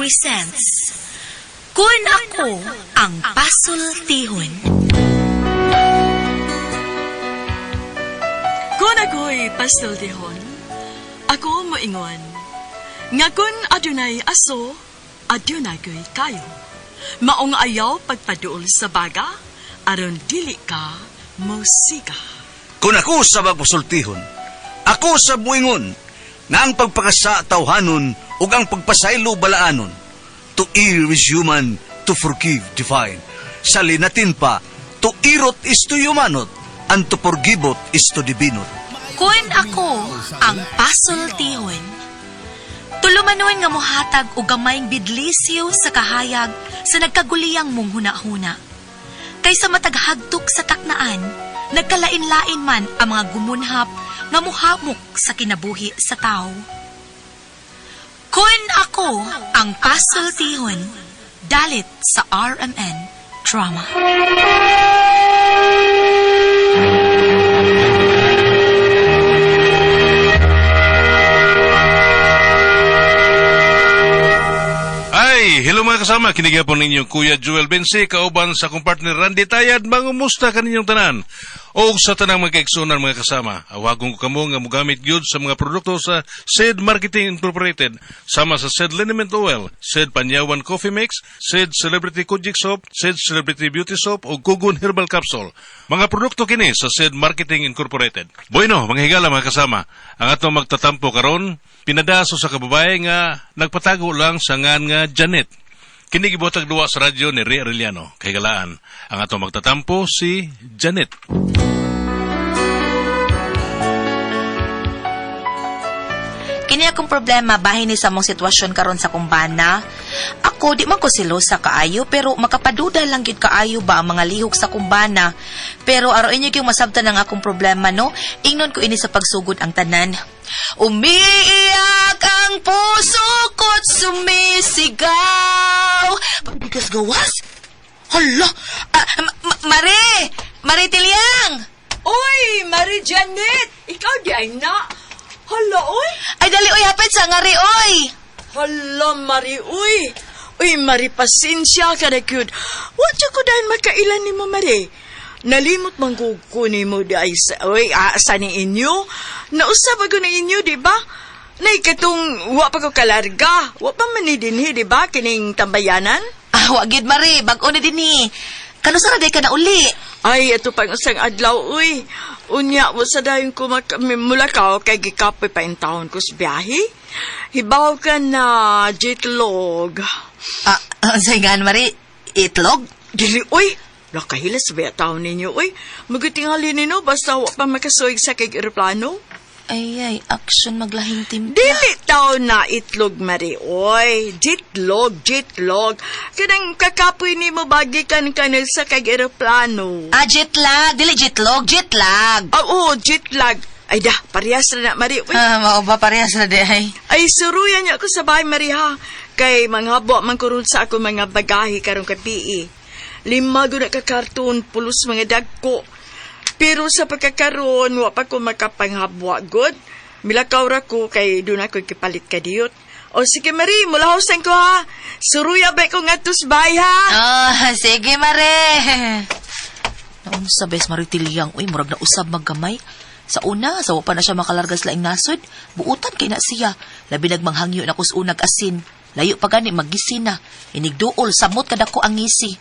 presents Kun Ako Ang Pasultihon. Kung ako'y pasultihon, ako moingon, nga kun adunay aso, adunay ko'y kayo. Maong ayaw pagpaduol sa baga, aron dili ka musika. Kung ako sa magpasultihon, ako sa muingon, nga ang pagpakasa tawhanon ug ang pagpasaylo balaanon. To err is human, to forgive divine. Sa linatin pa, to irot is to humanot, and to forgiveot is to divinot. Kun ako ang pasultihon. Tulumanon nga mohatag og gamayng bidlisyo sa kahayag sa nagkaguliyang mong hunahuna. Kaysa mataghagtok sa taknaan, nagkalain-lain man ang mga gumunhap nga muhamok sa kinabuhi sa tao. Kun ako ang pasultihon, dalit sa RMN Drama. Ay, hello mga kasama. Kinigyan po ninyo Kuya Joel Bensi, kauban sa akong partner Randy Tayad. Mangumusta kaninyong tanan? O sa tanang mga kaigsunan mga kasama, awagon ko kamo nga mugamit gyud sa mga produkto sa Said Marketing Incorporated, sama sa Said Liniment Oil, Said Panyawan Coffee Mix, Said Celebrity Kojik Soap, Said Celebrity Beauty Soap o Gugun Herbal Capsule. Mga produkto kini sa Said Marketing Incorporated. Bueno, mga higala mga kasama, ang atong magtatampo karon pinadaso sa kababae nga nagpatago lang sa ngan nga Janet. Kini gibotag duwa sa radyo ni Ray Arellano. Kahigalaan, ang atong magtatampo si Janet. Kini akong problema bahin ni sa mong sitwasyon karon sa kumbana. Ako di man ko selosa kaayo pero makapaduda lang gyud kaayo ba ang mga lihok sa kumbana. Pero aron inyo gyud masabtan ang akong problema no. Ingnon ko ini sa pagsugod ang tanan. Umiiyak ang puso ko't sumisigaw. Pagbigas gawas? Hala! Ah, Mare! Mare Tiliang! Uy, Mari Janet! Ikaw di ay na. Hala, uy! Ay dali oy hapit sa ngari oy! Hala, Mari, uy! Uy, Mari, pasensya ka na, cute. Wa siya ko dahil makailan ni mo, Mari. Nalimot man ko ko ni mo di ay sa, uy, asa ni inyo. Nausap ako ni inyo, di ba? Nay, katong wa pa ko kalarga. Wa pa man ni dinhi, di ba? Kining tambayanan. Ah, wa gyud Mare, bag-o na dinhi. Kano sa day ka na uli? Ay, ito pang usang adlaw, uy. Unya, wa sa dayon ko mulakaw kay gikapoy pa in taon ko sa biyahe. Hibaw ka na, jitlog. Ah, sa ingan Mare, itlog? Dili, uy! Nakahilas ba taon ninyo, uy? Magutingali ninyo, basta wa pa makasuig sa kay eroplano. Ay, ay, action maglahing timpla. Dili taon na itlog, Mari, uy. Jitlog, jitlog. Kanang kakapoy ni mo bagi kan kanil sa kay eroplano. Ah, jet lag. Dili jitlog, jet lag. Ah, oo, jitlag. Ay da, parehas na na, Mari, uy. Ah, mao ba parehas na di ay. Ay, suruyan niya ako sa bahay, Mari, ha. Kay manghabo man kuron sa ako mga bagahe karong kapi. 5 gud na ka karton, pulos mga dagko. Pero sa pagkakaroon, wa pa ko makapanghabwa gud. Milakaw ra ko kay doon ako kipalit kadiyot. O sige, Mari, mulahosan ko ha. Suruya ba ko ngadto sa bahay ha? Ah, sige Mare. Naunsa bes Maritiliyang, uy, murag na usab maggamay. Sa una, sa wa pa na siya makalarga sa laing nasod, buutan kay na siya. Labi nagmanghangyo na kus unag asin. Layo pa gani magisin na. Inigduol, samot kadako ang ngisi.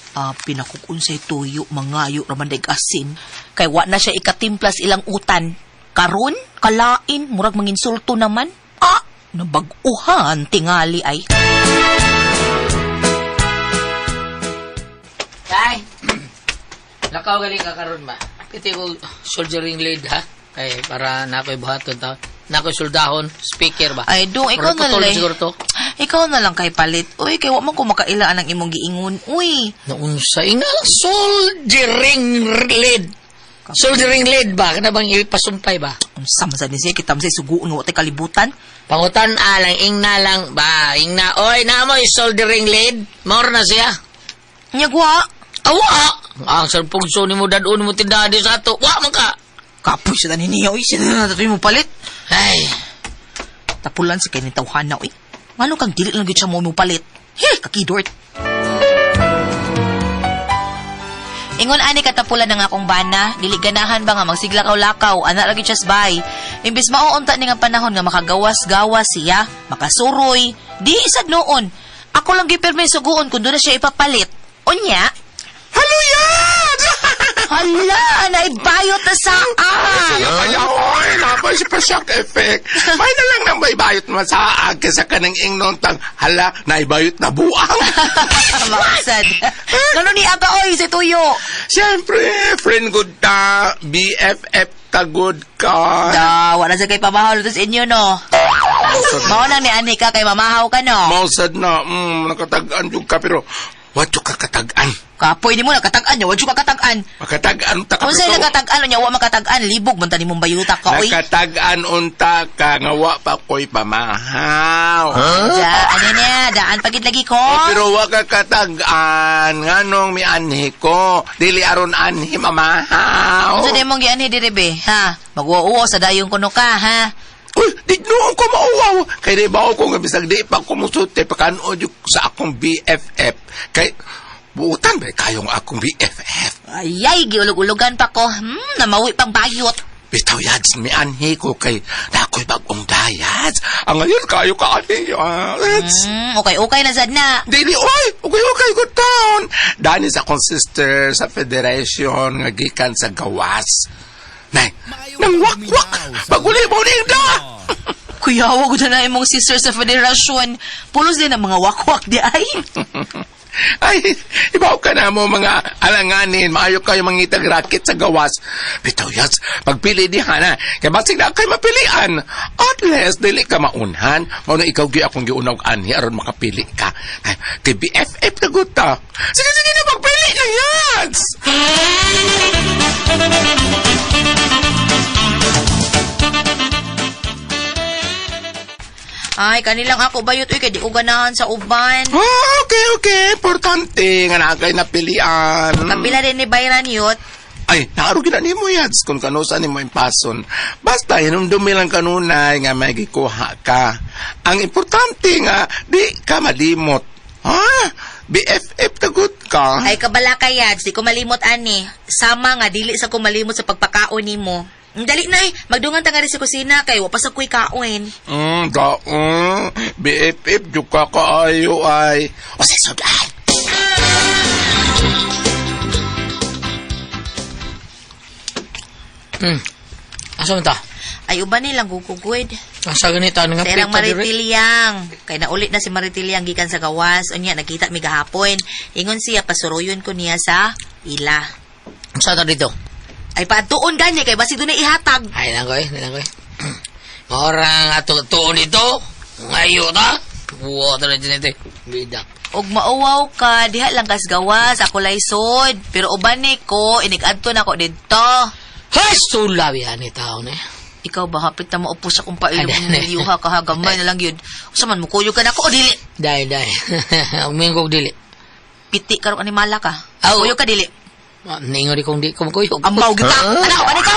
Ah, pinakukun say tuyo, mangayo raman daig asin. Kay wa na siya ikatimplas ilang utan. Karon, kalain, murag manginsulto naman. Ah, nabag-uhan, tingali ay. Tay! Lakaw gali ka karon ba? Piti ko soldiering lead ha? Kay para na ako'y buhaton ta. Na ako'y soldahon, speaker ba? Ay, dong, ikaw Murag na putol lang. siguro to. Ikaw na lang kay palit. Uy, kay wa man ko makailaan ang imong giingon. Uy, Naunsa inga lang soldiering lead. Soldiering lead ba? Kana bang ipasumpay ba? unsa man sa ni siya kita man siya suguon wa tay kalibutan. Pangutan alang ingna lang ba? Ingna oy na mo soldering lead. Maor na siya. Nyagwa. Awa! Ang sa pugso ni mo dadon mo tindahan di sa ato. Wa man ka. Kapoy sa tanin niya, uy. Sino na tatoy mo palit? Ay, Tapulan si kay ni tawhana, uy. Ngano kang dili lang gyud siya mo palit. Hey, kakidort. Ingon ani katapulan ng akong bana, dili ganahan ba nga magsiglakaw-lakaw, ana ra gyud siya bay. Imbis mauunta ni nga panahon nga makagawas-gawas siya, makasuroy, di isad noon. Ako lang gipirmi suguon kung doon na siya ipapalit. Unya, Hello yan! hala, naibayot na sa Siya pala, oy, napay si pa-shock effect. May na lang nang maibayot masaag kaysa kanang ingnon tang, hala, naibayot na buang. Maksad. Ngano ni aga oy si Tuyo. Siyempre, friend good ta, BFF ta good ka. Da, wala sa kay pamahaw sa inyo no. Mao nang ni ani ka kay mamahaw ka no. Mausad na, nakatag-an yung ka, pero wadyo ka katag-an. Kapoy ni mo nakatag-an nya, wadyo ka katag-an. Makatag-an ta ka. Kung sa'yo nakatag-an nya, wa makatag-an, libog man tani mong bayuta ka oy. Nakatag-an unta ka, nga wa pa ko'y pamahaw. Ja, ano niya, daan pagid lagi ko. Oh, pero wa ka katag-an, nganong mianhi ko, dili aron anhi mamahaw. Unsa di mong gianhi diri be, ha? Magwauo sa dayong kuno ka, ha? Uy, di noon ko mauwaw. Kay di ba ako nga bisag di pa ko musulti, pakanod yung sa akong BFF. Kay, buutan ba kayong akong BFF? Ayay, giulog-ulogan pa ko. Namawi pang bayot. Bitaw yads, mianhi ko kay nakoy bagong dayats. Ang ngayon kayo ka ani yads. Okay, okay na sad na. Dili, oy, okay, okay, good town. Dani sa akong sister sa federation nga gikan sa gawas. Nay, nang wakwak, baguli mo ni da. Kuya, wag na na imong sister sa federasyon. Pulos din ang mga wakwak di ay. Ay, ibaw ka na mo mga alanganin. Maayo kayo mangitag racket sa gawas. Bitaw yats, pagpili di hana. Kaya basig na kay mapilian. At least, dili ka maunhan. Mao na ikaw gi akong giunaw anhi aron makapili ka. Ay, TBFF na guta. Sige, sige na, magpili na yats! Ay, kanilang ako bayot uy kay di ko ganahan sa uban. Ah, okay, okay. Importante nga na kay napilian. Kapila din ni Byron yot. Ay, naaro gina nimo yads kung kanusa nimo impason. Basta hinumdumi lang kanunay nga may gikuha ka. Ang importante nga di ka malimot. Ha? BFF tagot ka. Ay kabala ka yads, di ko malimot ani. Sama nga dili sa ko malimot sa pagpakaon nimo. Dali na eh, magdungan ta nga rin sa kusina kay wa pa sa kuy kaon. Daong. BFF jud ka kaayo ay. O sa sudan. Asa man ta? Ay uban nilang gugugwid. Asa ganita nga Sa ilang pita diri? Maritiliang. Kay naulit na si Maritiliang gikan sa gawas. Unya, nakita mi gahapon. Ingon siya, pasuruyon ko niya sa ila. Asa ta dito? Ay paadtuon gani kay basi doon na ihatag. Ay lang ko eh, lang ko eh. Orang ato tuon dito. Ngayo ta. Buo ta na dyan ito. Bida. Og mauwaw ka, diha lang kas gawas, ako laysod. Pero uban ni ko, inig-adto na ko didto. Hay, sulabi ani tao na. Ikaw ba, hapit na maupo sa kong pailog Ay, ng miliyuha ka ha, gamay na lang yun. Usa man, mukuyog ka na ako, o dili. Dai, dai. Umingkog dili. Piti ka ron animala ka. Aw. Kuyog ka dili. Ah, Ningo di kong di ko makuyog. Ambaw kita. Ano, ano ka?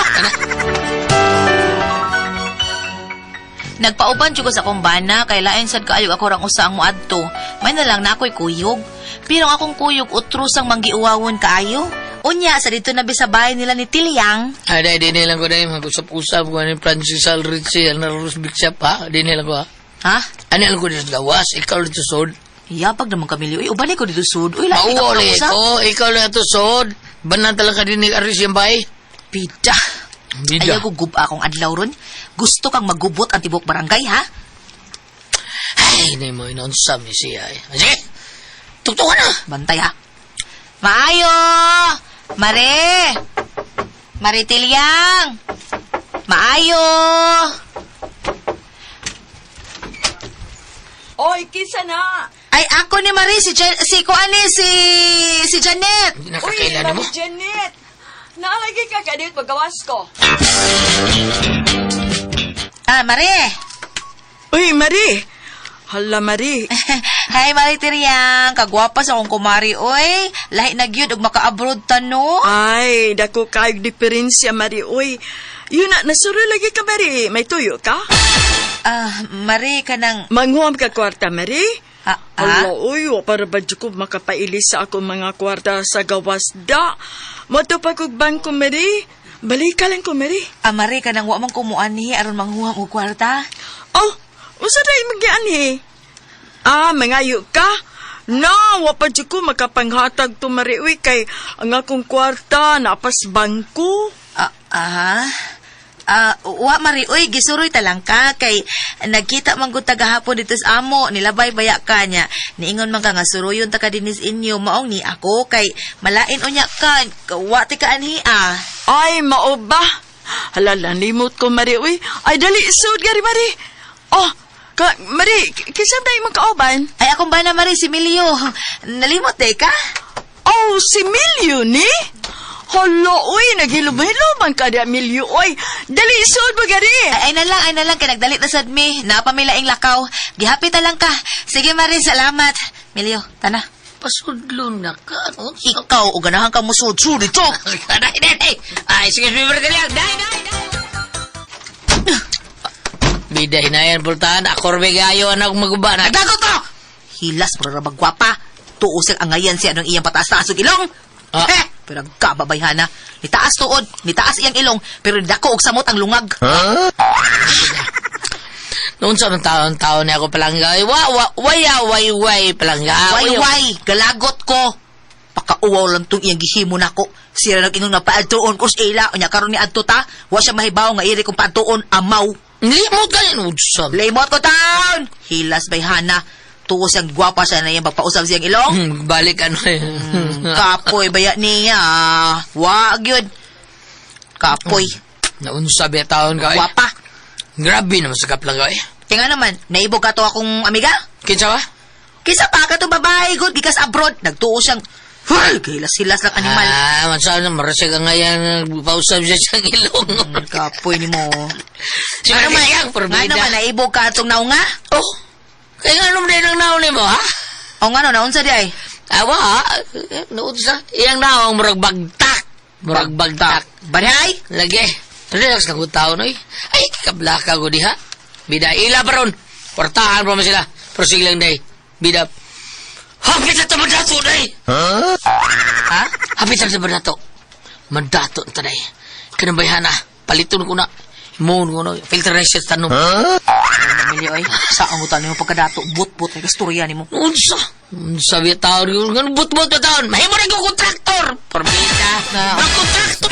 Nagpauban jud ko sa akong bana kay lain sad kaayo ako rang usa ang moadto. May na lang na ako'y kuyog. Pero ang akong kuyog utros ang manggiuwawon kaayo. Unya sa dito na sa bahay nila ni Tilyang. Ay, dai, di nilang ko dai. Mag-usap-usap ko ni Francis Alritzi, ano Rus Big Shop, ha? Di nilang ko, ha? Ha? Ano lang ko dito sa gawas? Ikaw dito sod. Yabag naman kami Uy, uban ko dito sud. Uy, lahi ka Mauwali usa. ko. Ikaw lang ito sod. Banan talaga din ni Aris yung bay. Bida. Bida. Ayaw ko guba akong adlaw ron. Gusto kang magubot ang tibok barangay, ha? Ay, hindi mo inonsam ni siya, eh. Sige! Tuktukan na! Bantay, ha? Maayo! Mare! Maritilyang! Maayo! Oy, kisa na! Ay, ako ni Marie, si, Jan, si Kuani, si, si Janet. Hindi Uy, nakakailan mo. Mami Janet! Naalagay ka kadit paggawas ko. Ah, Marie. Uy, Marie! Hala, Marie. Hi, Marie Tiriang. Kagwapa sa akong kumari, oy. Lahi na gyud og maka-abroad ta, no? Ay, dako kayog diferensya, Marie. Uy, Yun na, nasuro lagi ka, Mary. May tuyo ka? Ah, Mari, kanang... Manghuam ka kwarta, Mary. Ah, ah? Ala, uy, wa para ba dyan ko makapaili sa akong mga kwarta sa gawas da. Moto pa kog bangko, Mary. Balik ka lang ko, Mary. Ah, Mari, kanang wa man kumuanhi aron manghuam og kwarta. Oh, unsa day magianhi? Ah, mangayo ka? Na, wa pa dyan ko makapanghatag to, Mary. Uy, kay ang akong kwarta napas bangko. Ah, aha. Ah, wa Mari, uy, gisuroy ta lang ka kay nagkita man gud ta gahapon dito sa amo, nilabay baya ka niya. Niingon man ka nga suroyon ta ka dinis inyo, maong ni ako kay malain unya ka, wa ti ka anhi ah. Ay, mao ba? Hala, nalimot ko, Mari. Uy, ay, dali, sud, gari, Mari. Oh, ka, Mari, kinsa day imong kauban? Ay akong bana Mari si Milio. Nalimot day ka? Oh, si Milyo ni? Hala, uy, naghilom-hilom man ka di, Milyo, uy. Dali, sud mo, gari. Ay, ay na lang kay nagdalit na sad mi. Napamilaing lakaw. Gihapi ta lang ka. Sige Mari, salamat. Milio, tana. Pasudlon na ka. Ano? Ikaw o ganahan ka mo sud-sud dito. Day, day, day. Ay, sige, sige, dali lang. Day, day, day. Bida, hinayan, pultahan. Ako gayo, anak maguba na. Nagdagot to! Hilas, mura rabag gwapa. Tuo siyang angayan siya nung iyang pataas-taas og ilong. Ah. Eh, pero ang kababayhana. Nitaas tuod, nitaas iyang ilong, pero dako og samot ang lungag. Noon sa mga taon-taon niya ako palangga. Ay, wa, wa, waya, way, way, palangga. Way, way, galagot ko. Pakauwaw lang tong iyang gihimo nako. Sira nag-ingon nga paadtuon ko sa ila. Unya karon ni adto ta, wa siya mahibaw nga iri kong paadtuon, amaw. Limot ka yun. Udsam. Limot ko taon! Hilas bayhana. Tuo siyang gwapa siya na iyang pagpausab siyang ilong. Balik ano eh. Kapoy baya niya. Wag yun. Kapoy. Naunsa ba taon ka eh. Gwapa. Grabe naman sa kaplangga eh. Tinga naman, naibog ka to akong amiga? Kinsa ba? Kisa pa ka to babae, good, gikas abroad. Nagtuo siyang, huy, hilas-hilas lang animal. Ah, mansa na marasig ang ngayon pausap siya sa ilong. Kapoy ni mo. Si Nga naman, Maria, nga porbida. naman, naibog ka atong naunga? Oh, kaya nga naman din ang naon mo, ha? O nga no, naunsa di ay? Awa, ha? Naunsa. Iyang naong murag bagtak. Murag bagtak. Banhay? Lagi. Relax lang ko taon, oy. Ay, kablaka ko diha. Bida, ila pa ron. Kwartahan pa man sila. Pero sige lang, day. Bida. Hapit na mandato, day! Ha? Hapit na mandato. Mandato na day. Kanang bayhana. Paliton ko na. Himuon ko na. Filter rice sa tanong. Emilio ay, sa ang utan nimo pagkadato, but-but, ay kasturya nimo. Unsa? Unsa ba taon yun? Ganun but-but ba taon? Mahimo na kong kontraktor! Porbida! Na. Ang kontraktor!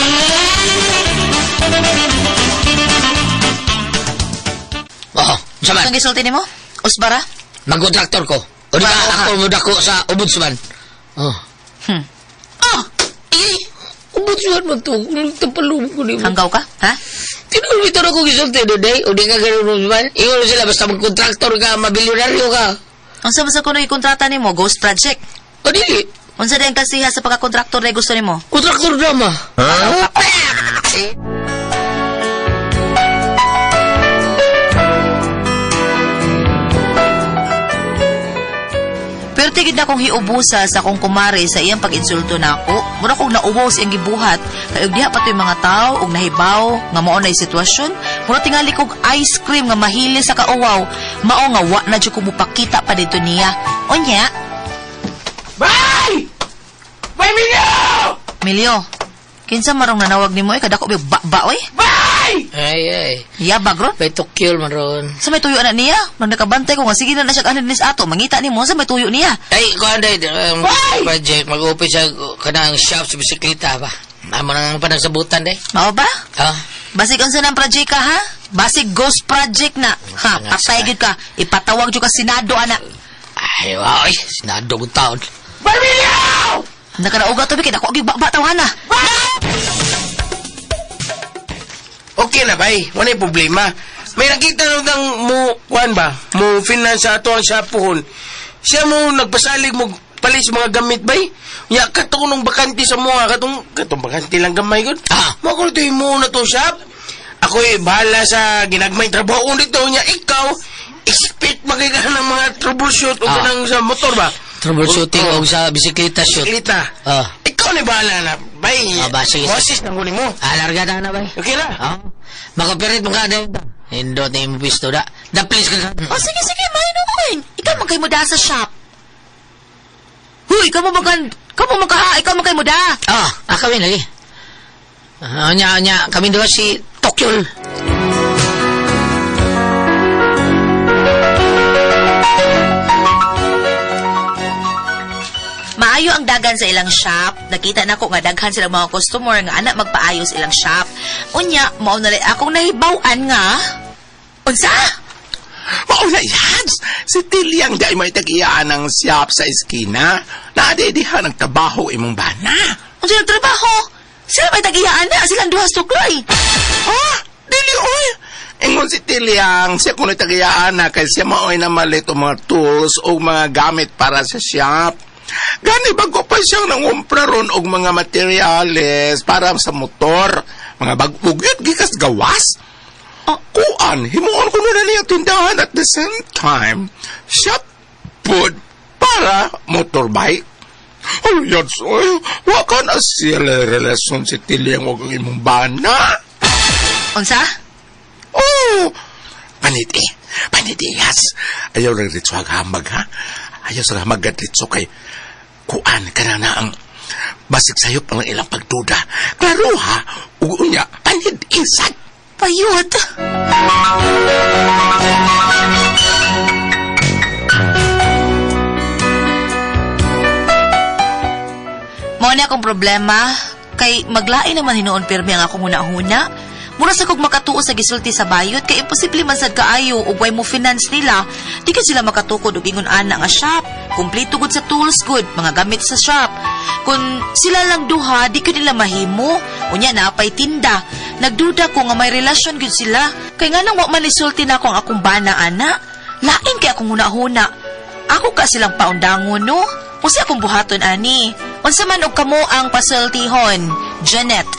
Oh, unsa man? Ang gisulti nimo? Usbara? Magkontraktor ko. O di ba Bago ka. ako mo dako sa ombudsman? Oh. Ah! Eh! Ombudsman man to. Nagtapalong ko ni mo. Hanggaw ka? Ha? Tinuloy ito na kong gisulti do day. O di ka ganun ombudsman. Ingon sila basta magkontraktor ka, mabilionaryo ka. Unsa man sa kuno kontrata nimo? Ghost Project. O dili. Unsa din kasiha sa pagkakontraktor na gusto nimo? Kontraktor drama. Pero tigid na kong hiubusa sa akong kumare sa iyang pag-insulto nako. Mura kong nauwaw sa iyang gibuhat. Kay og diha pa to'y mga tao og nahibaw nga mao na sitwasyon. Mura tingali kog ice cream nga mahili sa kauwaw. Mao nga wa na jud ko mopakita pa dito niya. Unya, Bay! Bay, Milyo! Milyo, kinsa marong nanawag nimo ay kadako ba ba oy? Bay! Ay, ay. Yabag ron. May tukyol man ron. Sa may tuyo na niya, nang nakabantay ko nga sige na na siya kanin nis ato, mangita nimo sa may tuyo niya. Ay, kuan day, project, mag-open siya kanang shop sa bisikleta ba? Amo nang panagsabutan day. Mao ba? Ha? Basig unsa nang project ka ha? Basig ghost project na. Ha, patay gyud ka. Ipatawag jud ka Senado ana. Ay, wow, ay, sinado ko taon. Bay, Milyo! Nakarauga to kay dako gyud ba tawhana. Okay na, bay. Wala yung problema. May nakita na nang mo, kuan ba? Mo finance sa ato ang sapuhon. Siya mo nagpasalig mo palis mga gamit, bay. Ya, katong nung bakante sa mga, katong, katong bakante lang gamay gud. Ah. Mo ko ito mo na to shop. Ako eh, bahala sa ginagmay trabaho ko dito. Nya, ikaw, expert magiging ng mga troubleshoot o Ah. kanang sa motor ba? Troubleshooting Oo. og sa bisikleta shoot. Bisikleta. Ah. Ikaw ni bahala na, bay. Ah, ba, sige, sige. Moses, nang mo. Ah, larga na na, bay. Okay na. Ah. Makapirit mo ka, da. Hindot na yung pisto, da. Da, please ka. Oh, sige, sige, may noon. Ikaw man kay mo da sa shop. Huy, ikaw mo magan, ikaw mo magkaha, ikaw man kay mo da. Ah, ah, kami lagi. Ah, nya, nya, kami duha si Tokyol. Maayo ang dagan sa ilang shop. Nakita nako nga daghan silang mga customer nga anak magpaayos ilang shop. Unya, mao na rin akong nahibaw-an nga. Unsa? Mauna yan! Si Tilyang di ay may tag-iyaan ng siyap sa iskina. Naadidihan ang trabaho imong bana. Unsa yung trabaho? Sila may tag-iyaan na, silang duha tukloy. Ha? Dili oy! Ingon si Tilyang, siya kuno tag-iyaan na kay siya maoy na malit og mga tools o mga gamit para sa shop. Gani bago pa siyang nangumpra ron og mga materyales para sa motor, mga bag-og yun, gikas gawas. Oh. Kuan, himuon ko na niya tindahan at the same time, shop food para motorbike. Ano yan, soy? Wa ka na siya relasyon si Tilyang wag ang imong bana. Unsa? Oh! Panit eh. Panit eh, yes. Ayaw lang ritso hamag, ha? Ayaw sa hamag at ritso kay kuan ka na na ang basig sayop ang ilang pagduda. Klaro ha? Ugunya, panit insad. Payot. Mao na akong problema kay maglain naman hinuon pirmi ang akong huna-huna. Mura sa kog makatuo sa gisulti sa bayot kay imposible man sad kaayo ug way mo finance nila. Di ka sila makatukod og ingon ana nga shop. Kumpleto gud sa tools gud, mga gamit sa shop. Kung sila lang duha, di gyud nila mahimo. Unya na pay tinda. Nagduda ko nga may relasyon gyud sila. Kay nganong wa man isulti na ako ang akong bana ana. Lain kay akong huna-huna. Ako ka silang paundangon, no? Unsa akong buhaton, ani? Unsa man og kamo ang pasultihon, Janet?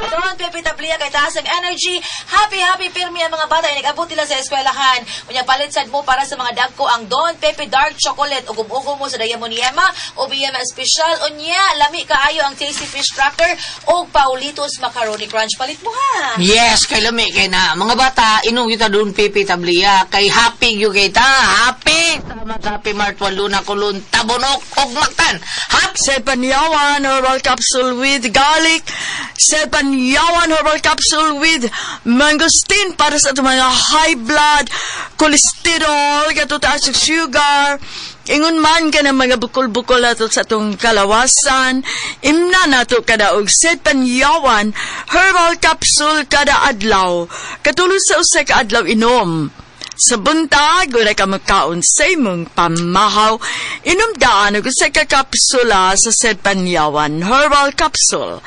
Don Pepe Tablia kay taas ang energy. Happy happy pirmi ang mga bata ay nag-abot nila sa eskwelahan. Unya palit sad mo para sa mga dagko ang Don Pepe Dark Chocolate ug ugom mo sa Diamoniema o BM Special. Unya lami kaayo ang Tasty Fish Cracker o Paulitos Macaroni Crunch. Palit mo ha. Yes, kay lami kay na. Mga bata, inom kita doon pipi tabliya. Kay happy gyud kay ta. Happy. Tama sa Happy Mart Luna Kulon Tabunok og Mactan. Happy. Sepanyawan herbal capsule with garlic. Sepanyawan herbal capsule with mangosteen para sa atong mga high blood, cholesterol, katutaas og sugar. Ingon man ka ng mga bukol-bukol nato sa atong kalawasan, imna nato kada og sepanyawan herbal capsule kada adlaw. Katulo sa usa ka adlaw inom. Sa buntag, wala ka magkaon sa imong pamahaw. Inom daan og usa ka kapsula sa Sedpanyawan Herbal Capsule.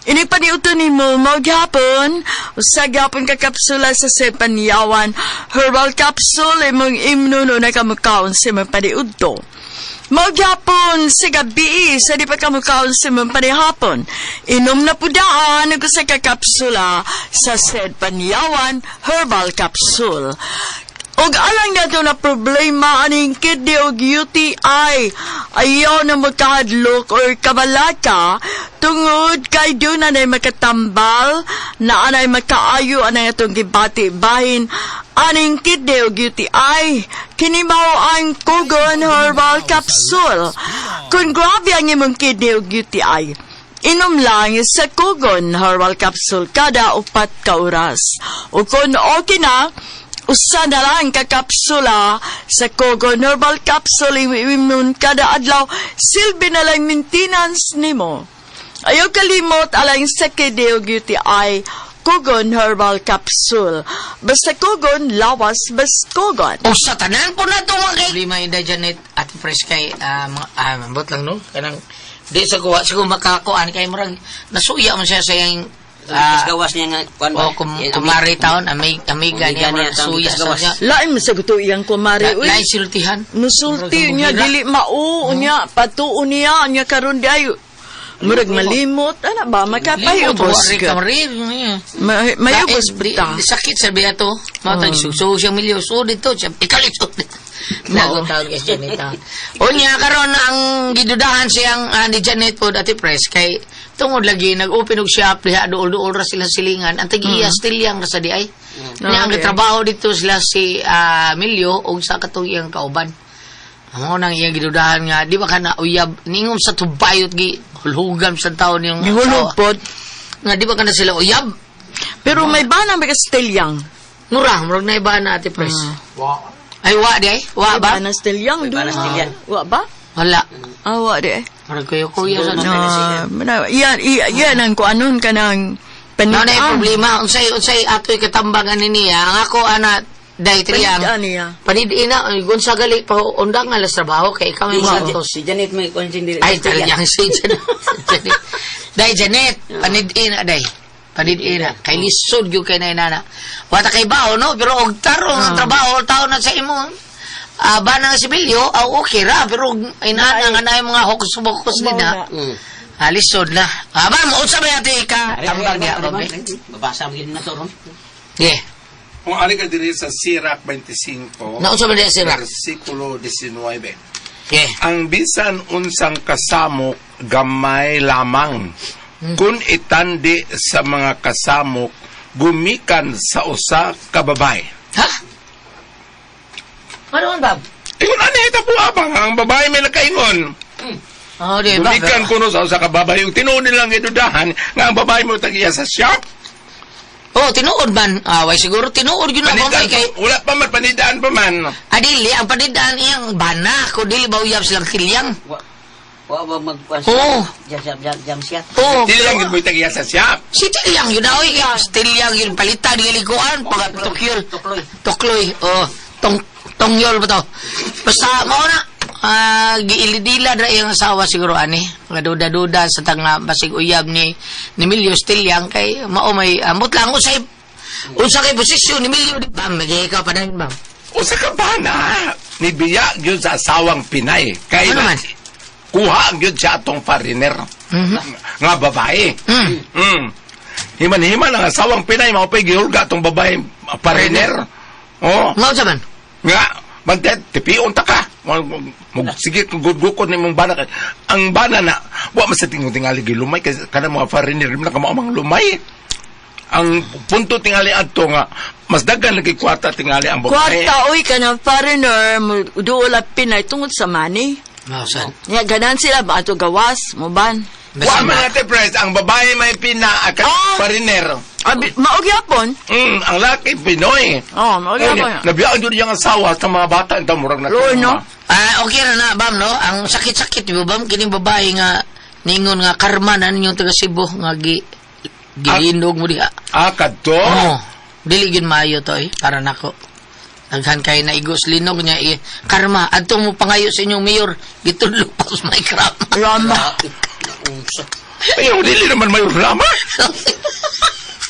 Ini paniuto nimo mao gyapon, usa gyapon ka kapsula sa Sedpanyawan Herbal Capsule imong imnon una ka magkaon sa imong paniudto. Magyapon sa gabi, sa di pa kamukaon sa imong panihapon. Inom na pudaan og usa ka kapsula sa Sedpanyawan Herbal Capsule. Og alang nato na problema aning kidney og UTI. Ayaw na magkahadlok or kabalaka tungod kay doon na makatambal na anay makaayo anay atong gibati bahin aning kidney og UTI. Kini mao ang Kugon Herbal Capsule. Kung grabe ang imong kidney og UTI, inom lang sa Kugon Herbal Capsule kada 4 ka oras. O kung okay na, usa na lang ka kapsula sa Kogo Herbal Capsule imun kada adlaw silbi na lang maintenance nimo. Ayaw kalimot alang sa kidney ug UTI Kogon Herbal Capsule. Basta Kogon, lawas bas Kogon. O sa tanan po na ito mga kay. Problema inday Janet at fresh kay mga ambot lang no. Kanang di sa kuha siguro makakuan kay murag nasuya man siya sa iyang gawas niya nga kuan ba? o kumari taon amiga niya Amiga murag niya, taon, suya sa gawas. siya. Lain mo sa gusto iyang kumari. Uy, Lain siltihan. Musulti Murag niya, mugira. dili mao, niya, patuo niya, niya karon di ay. Murag malimot ana ba makapayubos Limot, ka. wa rin Mayubos Lain, ta. Sakit sa biya to. Matag sugso siyang milyo. So dito siya. Ikalit so dito. Nago tawag kay Janet. Ah. Unya karon ang gidudahan siyang ni Janet po dati press kay tungod lagi nag-open og shop diha duol-duol ra sila silingan. Ang tag-iya stilyang ra sa di ay. Nya ang gitrabaho dito sila si Milyo og sa katong iyang kauban. Amo nang iyang gidudahan nga di ba kana uyab ningom sa tubayot gi hulhugam sa taon yung Gihulog pod. Nga di ba kana sila uyab? Pero may bana may kastilyang. Mura, murag na iba na ate Pres. Ay, wa di ay? Wa May ba? bana stilyang May bana stilyang. Wa ba? Wala. Ah, wa di eh. Murag kuya kuya sa No, mana iyan iyan ang kuanon kanang No, na panidaan. problema. Unsay unsay atoy katambangan ni niya. Ang ako ana day triyang. Panidaan niya. Panidin na gunsa gali pa undang nga las trabaho kay ikaw may santos. Si Janet may kuan si Ay, talagang si Janet. Janet. Day Janet, panidin na day. Panidin na. Kay lisod gyud kay na inana. Wata kay bao no, pero og tarong ang trabaho tao na sa imo. Ah, ba na si Bilyo, aw okay ra pero og inana nga na yung mga hokus-pokus nila. Ah, lisod na. Ah, ba mo unsa ba yati ka tambang niya ba? Babasa mo gid na to ron. Yeah. Kung ari ka diri sa Sirach 25, Naunsa ba diya sira? versikulo 19. Yeah. Ang bisan unsang kasamok gamay lamang. Kung itandi sa mga kasamok gumikan sa usa ka babae. Ha? Ano man, Bob? Ingon ani ita po abang ang babae may nakaingon. Oh, di ba? Gumikan kuno sa usa ka babae yung tinuod nilang idudahan nga ang babae mo tag-iya sa shop. Oh, tinuod man. Ah, way siguro tinuod gyud na Panidaan, ba kay wala pa man panidaan pa man. Adili, ang panidaan iyang bana, kung dili ba uyab silang kilyang. Wa wa ba magkuan Oo. Jam jam jam jam siya. Oh, Dili lang gid mo tag-iya sa shop. si tilyang yun na, oy. Tilyang yun, palitan, gilikuan, pag tukyol. Tukloy. Tukloy, oh, tong, tongyol ba to? Basta, mao na, giilidila na iyang asawa siguro, ani. Nga duda-duda sa tanga, basig uyab ni Milyo Stilyang, kay mao may, ambot lang, usay, unsa kay posisyon ni Milyo, di ba? Magiging pa na yun, ma'am. Usa ka bana ni biya gyud sa asawang Pinay. Kay Ano man? Kuha gyud siya atong foreigner nga babae. Himan-himan ang asawang Pinay mao pay gihulga atong babae foreigner. Oh, Mao sa man? nga bante tipion ta ka. Sige kung gudgukod ni mong bana kay ang bana na wa man sa tingon tingali gilumay kay kana mga foreigner na kamo ang lumay. Ang punto tingali adto nga mas daghan lagi kwarta tingali ang babae. Kwarta oy kanang foreigner mo duol ang Pinay tungod sa money. Mao sa. Ya ganan sila ba ato gawas mo ban. Wa man ate pres, ang babae may pina at foreigner. Abi mao gyapon. Ang laki Pinoy. Oh, mao gyapon. Nabiyaan yun yung asawa sa mga bata ang murag na. Lord, no? Ah, okay ra na, bam, no? Ang sakit-sakit, di ba, bam? Kining babae nga, ningon nga karma na ninyong taga Cebu, nga gilinog mo diha. Ah, kadto? Oo. Dili gyud maayo to, eh, para nako. Daghan kay na igos linog niya, eh. Karma, adto mo pangayo sa inyong mayor, gitudlo pa sa may krama. Rama. Ay, dili naman may rama.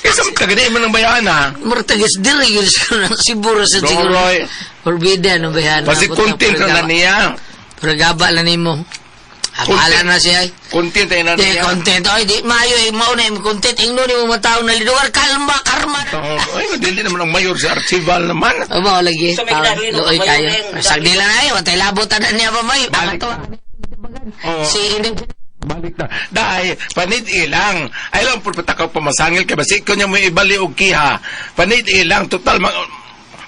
Kaysa tagadi man ang bayan, ha? Murag tagas dili gyud sa Cebu ra sa siguro. Doroy. Forbidden ang bayan. Basi content na niya. Pero gaba lang nimo. Ah, bahala na siya, eh. Content ay na Di, niya. content. Ay, di, maayo eh. Mauna eh, content. Ingno ni mo matao na lidugar. Kalma, karma. Ay, dili naman ang mayor sa archival naman. O ba, lagi. So, may kinahanglan Luoy mayor kayo. yung- Sagdi lang ay. Watay labot na niya pa may. Balik. Oo. Si hindi. Balik na. Dahil, panid ilang. Ay lang, pagpatakaw pamasangil kay basi ikaw niya mo ibali og kiha. Panid ilang, total,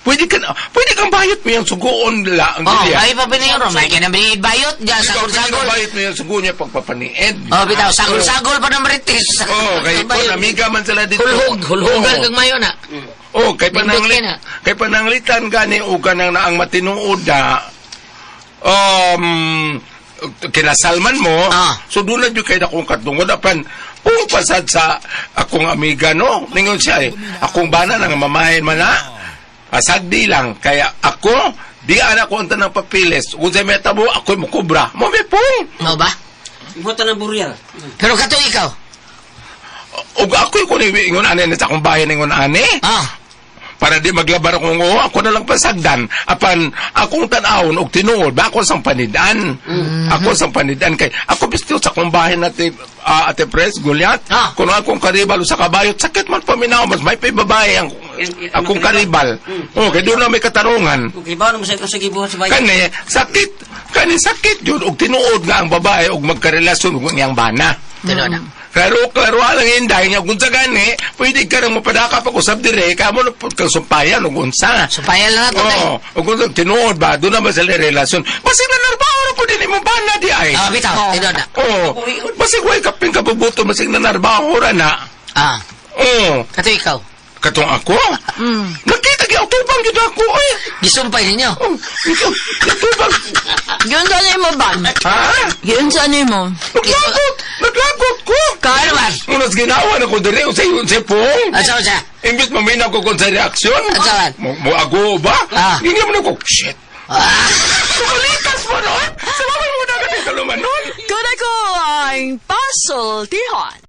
pwede kang bayot mo yung suguon la. Ang Oh, dili, ah. ay pa piniro. May kinabingid bayot dyan. Ikaw, pwede kang Sagol-sagol. bayot mo yung suguon niya pagpapaniid. Oh, bitaw. Sagol-sagol pa ng marites. Oo, kay Bayot. kung amiga man sila dito. Hulhog. Hulhogan Oo. kag mayo na. Oh, kay Nindot pananglit, kay na. kay pananglitan gani o kanang naang matinuod na kinasalman mo, so doon na dyan kay akong katungod apan kung pasad sa akong amiga no, ningon siya eh, akong bana nang mamahin man na, asagdi lang, kaya ako, di ana ko ang tanang papilis, kung sa metabo, ako'y mukubra, mo may pong. Mo ba? Buta ng burial. Pero kato ikaw. Ug ako'y kung ingon ani na sa akong bayan ingon ani. Ah. Para di maglabar akong oo, ako na lang pasagdan. Apan akong tan-awon og tinuod ba ako sang panidan. Ako sang panidan kay ako bisto sa akong bahin ate ate Pres Goliath. Ah. Kuno akong karibal sa kabayot sakit man paminaw mas may pay babae ang akong karibal. Oh, kay doon na may katarungan. Okay, ba mo sa sa gibuhat sa bayan? Kani sakit, kani sakit yun og tinuod nga ang babae og magkarelasyon og iyang bana. Tinuod na. Klaro, klaro lang inday nga kung sa gani, pwede ka nang mapadakap ako sa dire, kamo na po kang sumpayan og unsa. Sumpayan lang nato, tay. Oo, og kung tinuod ba, doon na ba sila relasyon? Basig na narbaho na po din imong bana di ay. Ah, bitaw, tinuod na. Oo, basig way kaping kabubuto, basig na narbaho ra na. Ah, Oo, kato ikaw. katong ako. Nakita gyud tubang gyud ako eh. Gisumpay ninyo. Oh, ito, tubang. Yun sa mo ba? Ha? Yun sa mo. Naglagot! Naglagot ko! Ano ba? Unas ginawa na ko dire sa iyo sa pong. Asa siya? Imbis maminaw ko kung sa reaksyon. Asa man? Mo ago ba? Ah. Hindi mo na ko, shit. Ah! Sumalikas mo nun! Sumabay mo na kami kaluman nun! Kuna ko ang pasultihon.